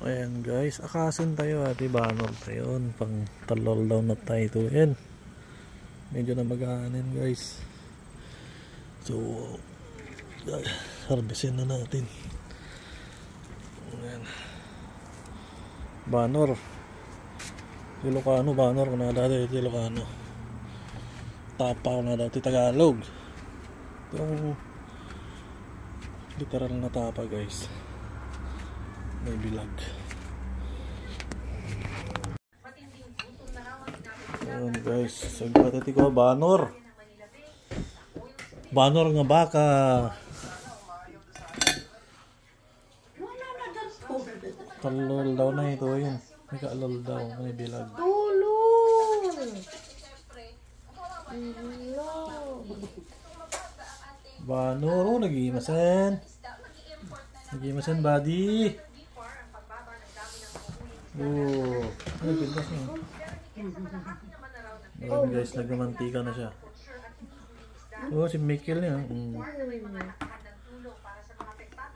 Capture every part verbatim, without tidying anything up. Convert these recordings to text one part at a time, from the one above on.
Ayan guys, akasin tayo ati banor tayo. Pang talol daw na tayo ito. Ayan. Medyo na maganin guys. So, harvestin na natin. Ayan. Banor. Ilocano, banor. Kung dati, Ilocano. Tapa, kung dati, Tagalog. Itong literal na tapa guys. May bilag. Ayan guys, sagbat iti ko banor. Banor nga baka. Talol daw na ito, yun. May kaalol daw, may bilag. Tulong! Banor, oh, nagimasen. Nagimasen, buddy. Oh, ano pintas mo? Ayan guys, nagmamantika na siya. Oh, si Michael niya. Mm.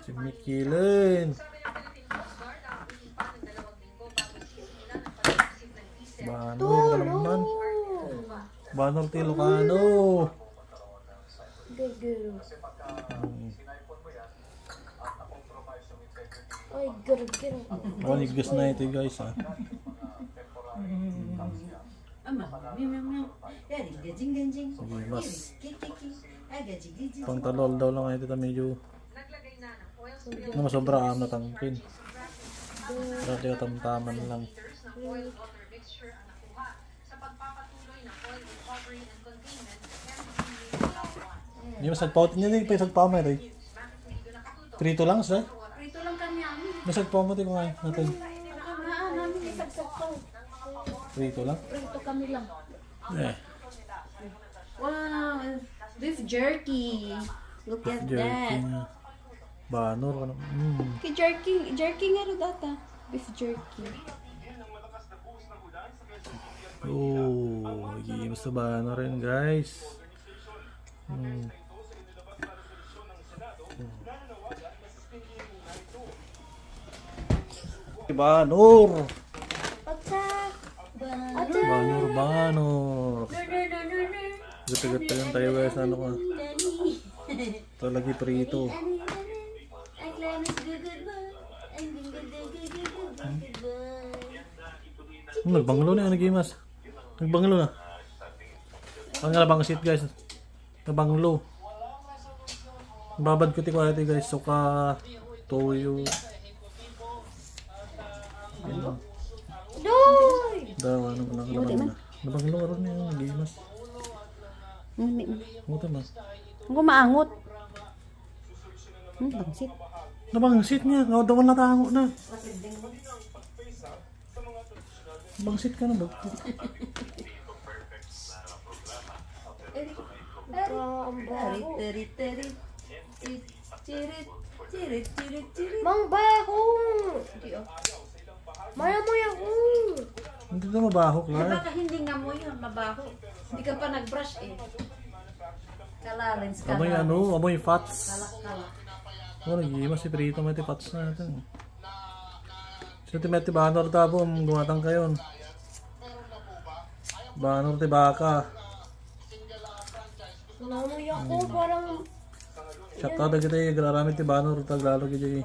Si Michael. Banor ka naman. Banor ti Ilocano. Gagaro. Mm. Ay, gargaro. Oh, niggas na ito guys ha. Ama, miu, miu, miu. Gajing, gajing, gajing. Sige, mas. Kiki, kiki. Ay, gajing, gajing. Pang talol daw lang ito medyo na masobra ang natangkin. Dati katamtaman lang. Hindi masagpaw. Hindi, hindi pa yung sagpaw mo ito. Prito lang, sir? Prito lang kami, amin. Masagpaw mo ito kung ay natin. Ano, ano, ano, may sagpaw. Prito lang? Prito kami lang. Eh. Wow, beef jerky. Look at that. Jerky nga. Banor, ano? Mm. Kay jerky, jerky nga ro data. Beef jerky. Oh, yes, basta banor yan, guys. Mm. Banor. Banor, banor. Gata-gata lang tayo, guys. Ano ka? Ito lagi prito. Nagbanglo na, ano, Gimas? Nagbanglo na. Ang nalabangsit, guys. Nabanglo. Babad ko ti kuwate, guys. Suka, toyo. Doy! Daw, ano, nalabang na. Nabanglo, aron niya, Gimas. Ngani. Muta, ma. Ang maangot. Hmm, bangsit. Nabangsit niya. Nga, daw natango na. Bangsit ka na ba? Ito, ang baho. Tarit, tarit, tarit. Chirit, chirit, chirit, chirit. Mang baho! Hindi, oh. Maya mo yan, oh. Hindi na mabaho, Clark. Baka hindi nga mo yun, mabaho. Hindi ka pa nag-brush eh. Kalalens ka. Amoy na. Ano, amoy fats. Kalak-kalak. Oh, nag-iimas si Prito, may ti fats natin. So, ti met ti banor ta po, gumatang kayo. Banor ti baka. Namuya ko, parang shout out kita yung agraramit ti banor, tagalog iti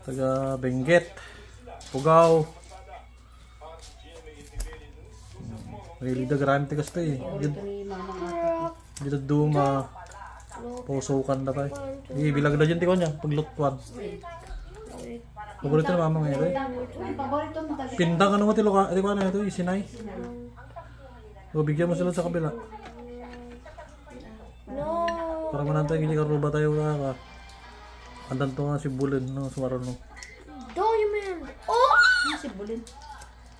taga Benguet, Pugaw. Mahilig da agraramit ti kasta eh. Dito duma. Pusukan da tayo. Ibilag da dyan ti kanya, paglutuan. Paborito ni mama ngayon eh. Pindang ano mo ti luka, ti kanya ito, isinay. O, bigyan mo sila sa kabila. No. Para manantay kini karuba tayo nga ka. Andan to nga si Bulen, no, sumaron, no. Do you mean? Oh! Ano si Bulen?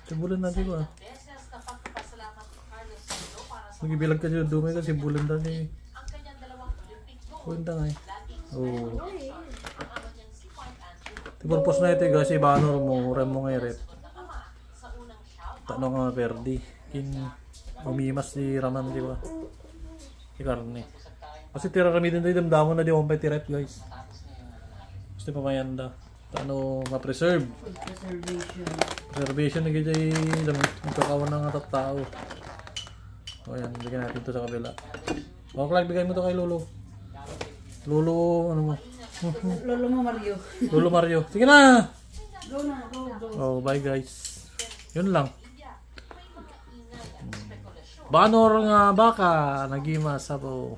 Si Bulen na, di ba? Magibilag ka dyan, dumay ka, si Bulen na ni. Bulen na nga eh. Oh. Ti purpose na ito, eh, kasi banor mo, rem mo nga i-rep. Tano nga perdi. Kin umimas di raman, di ba? Di karne. Kasi tiraramidin tayo, damdamo na di umpay ti rep, guys. Gusto pa mayanda. Ano, ma-preserve. Preservation. Preservation na gid ay dami. Ang kakawan na nga tattao. O yan, bigyan natin to sa kabila. O, Clark, bigay mo to kay Lolo. Lolo, ano mo? Lolo mo, Mario. Lolo Mario. Sige na! Go na, go, go. Oh, bye guys. Yun lang. Banor nga baka, nagima sa po.